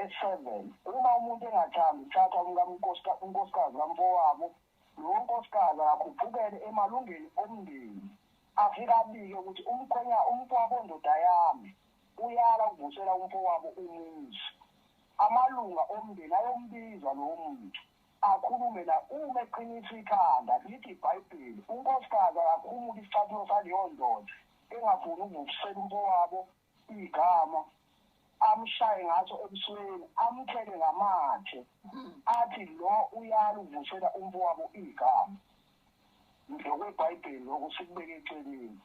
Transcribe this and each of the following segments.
Verse 7. Uma umuntu engathandi ukuthatha unkosikazi kamfowabo, lowo nkosikazi akakhuphukele emalungeni omndeni, afike abike ukuthi umfowabo ndoda yami uyala ukuvusela umfowabo umuzi. Amalunga omndeni ayombiza lowo muntu, akhulume naye. Uma eqinisa ikhanda, lithi iBhayibheli, unkosikazi akakhumule isicathulo saleyo ndoda engafuni ukuvusela umfowabo igama, amshaye ngaso ebusweni, amthele ngamathe, athi lo uyala ukuvusela umfowabo igama. NgokweBhayibheli lokho sikubeke eceleni.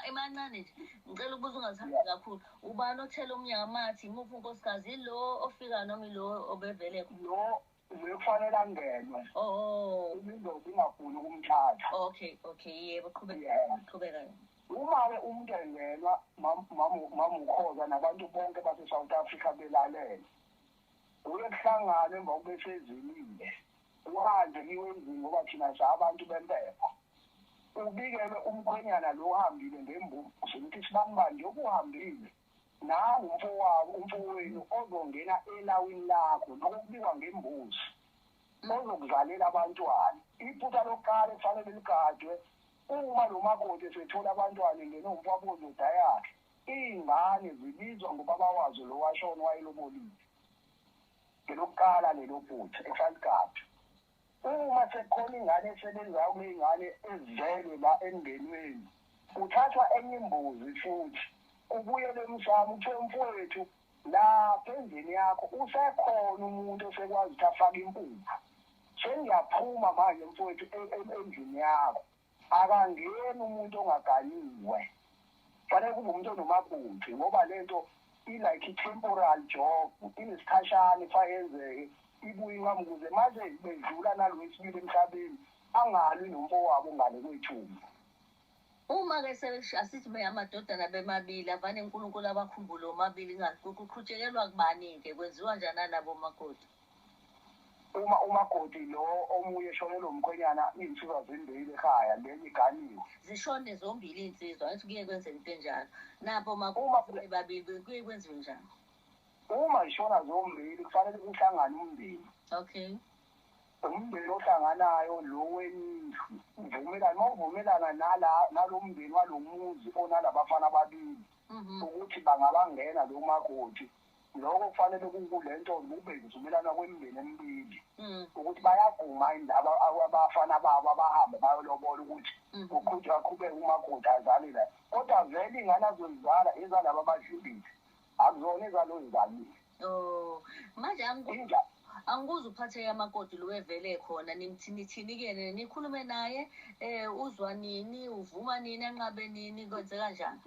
Imancane nje, ngicela ukubuza ungathathi kakhulu. Ubani othela omunye ngamathe? Imuphi unkosikazi? Ilo ofika noma ilo obevele? Lo kufanele angenwe. Oh. Indoda ingafuni ukumthatha. Okay, okay, yebo, qhubeka. Qhubeka. Uma-ke umuntu engenwa, mamukhoza nabantu bonke base-South Africa belalele, kuye kuhlangane emva kube sezimile, uhambe kiwe endlini ngoba thina sabantu bempepha. Ubikelwe umkhwenyana lo uhambile ngembuzi ukuthi sibanibani nje okuhambile, nangu umfowabo, umfowenu ozongena elawini lakho, lokho kubikwa ngembuzi, ozokuzalela abantwana. Iphutha lokuqala ekufanele ligadwe, uma lo makoti esethola abantwana engene umfowabo ndoda yakhe, iy'ngane zibizwa ngobaba wazo lo washona wayelobolile. Ngelokuqala lelo phutha ekufanele. Uma sekukhona ingane esebenzayo kule ngane ezelwe la emndenweni, kuthathwa enye imbuzi futhi kubuyele emsamo, kuthiwe mfowethu lapha endlini yakho usekhona umuntu osekwazi ukuthi afake impuphu. Sengiyaphuma manje mfowethu endlini yakho. Akangeni umuntu ongaganiwe. Fanele kube umuntu onomakoti ngoba lento i-like i-temporal job, inesikhashana ifayenzeke ibuye inqamukuze mase bedlula nalo wesibili emhlabeni, angalwi nomfowabo ngale kwethumba. Uma-ke asithi amadodana bemabili avane uNkulunkulu abakhumbule omabili, kuqhutshekelwa kubani-ke, kwenziwa njani nalabo makoti? Uma umakoti lo omunye eshonelwe umkhwenyana, iy'nsizwa zimbili ekhaya, lenye iganiwe. Zishone zombili iy'nsizwa, angithi kuye kwenzeke into enjalo. Nabo makoti babili kuye kwenziwe njani? Uma zishona zombili kufanele kuhlangane umndeni. Okay. Umndeni ohlanganayo lo wendlu uvumelana, uma uvumelana nalo mndeni walo muzi onalabafana ababili ukuthi bangabangena lo makoti, lokho kufanele kulento kube ukuvumelana kwemindeni emibili ukuthi bayavuma indaba abafana babo abahambe bayolobola ukuthi uqhutshwa aqhubeke umakoti azale la, kodwa vele ingane azoyizala ezalaba abadlulile, akuzona ezalo zizalile. Oh, manje angikuze uphatheke amakoti lo evele khona, nimthini-ke nikhulume naye, uzwa nini, uvuma nini, anqabe nini, kwenze kanjani?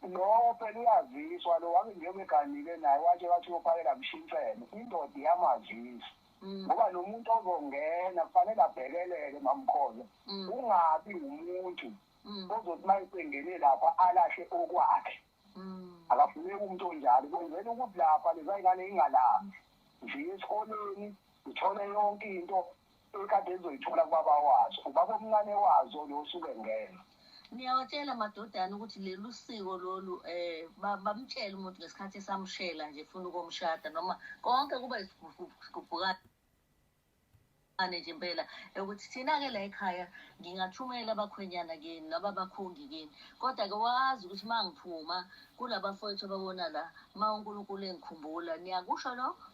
Lo phela uyaziswa lo wake njengoba eganile naye wathi wathi uyophakela mshintsele, indoda iyamazisa. Ngoba lo muntu ozongena kufanele abhekelele mamkhoza, ungabi umuntu ozothi uma esengene lapha alahle okwakhe. Akafuneki umuntu onjalo, kwenzela ukuthi lapha leza y'ngane ingalambi, ziye esikoleni, zithole yonke into ekade ezoyithola kubaba wazo, ubaba omncane wazo lo osuke engena. Niyawatshela amadodana ukuthi lelu siko lolu bamtshele umuntu ngesikhathi esamshela nje efuna ukumshada, noma konke kuba isigubhukane nje impela ukuthi thina-ke la ekhaya ngingathumela abakhwenyana kini noma abakhongi kini, kodwa-ke wazi ukuthi uma ngiphuma kulabafowethu ababona la, uma uNkulunkulu engikhumbula, niyakusho lokho?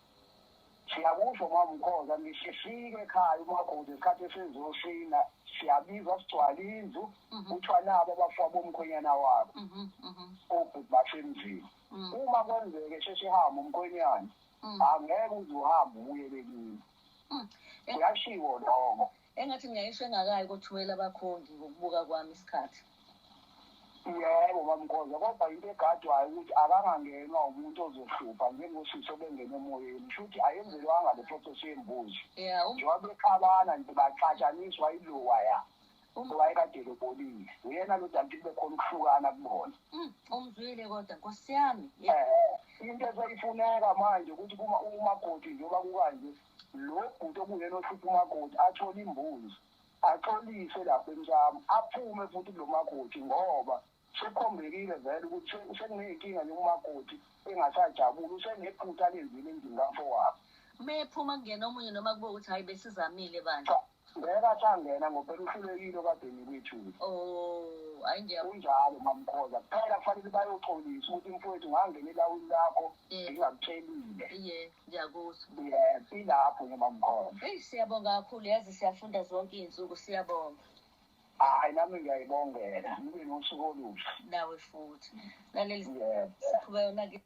Siyakusho mamkhoza, ngisifike ekhaya umakoti isikhathi esizosina, siyabizwa sigcwale indlu, kuthiwa nabo abafowabo bomkhwenyana wabo, obhuti basemzini. Uma kwenzeke sheshe ihambe umkhwenyana, angeke uze uhambe ubuyele kini. Kuyashiwo lokho. Engathi ngingayisho engakayi kothumela abakhongi ngokubuka kwami isikhathi. Yebo mamkhoza, kodwa into egadwayo ukuthi akangangenwa umuntu ozohlupha njengosisi obengena emoyeni, shuthi ayenzelwanga le process yembuzi. Njengoba bexabana nje baxatshaniswa ilowaya owayekade elobolile, uyena lo dala ukuthi kube khona ukuhlukana kubona. Umzwile kodwa Nkosi yami. Into eseyifuneka manje ukuthi kuma umakoti njengoba kukanje, lo bhuti okuyena ohlupha umakoti athole imbuzi, axolise lapha emsamo, aphume futhi kulo makoti ngoba Sekukhombekile vele ukuthi sekuney'nkinga nje umakoti engasajabuli, usenephutha alenzile endlini kamfowabo. Uma ephuma kungena omunye noma kube ukuthi hhayi besizamile bandla. Cha, ngeke asangena ngoba phela uhlulekile okadeni kwethulo. Oh, hhayi ngiyabonga. Kunjalo mamkhoza, kuphela kufanele bayoxolisa ukuthi mfowethu ngangena elawini lakho ngingakutshelile. Iye, ngiyakuzwa. Yebo, ilapho nje mamkhoza. Eyi siyabonga kakhulu, yazi siyafunda zonke iy'nsuku, siyabonga. Hhayi nami ngiyayibongela, nibe nosuku oluhle. Nawe futhi. Laleli Yebo. siqhubeka nake.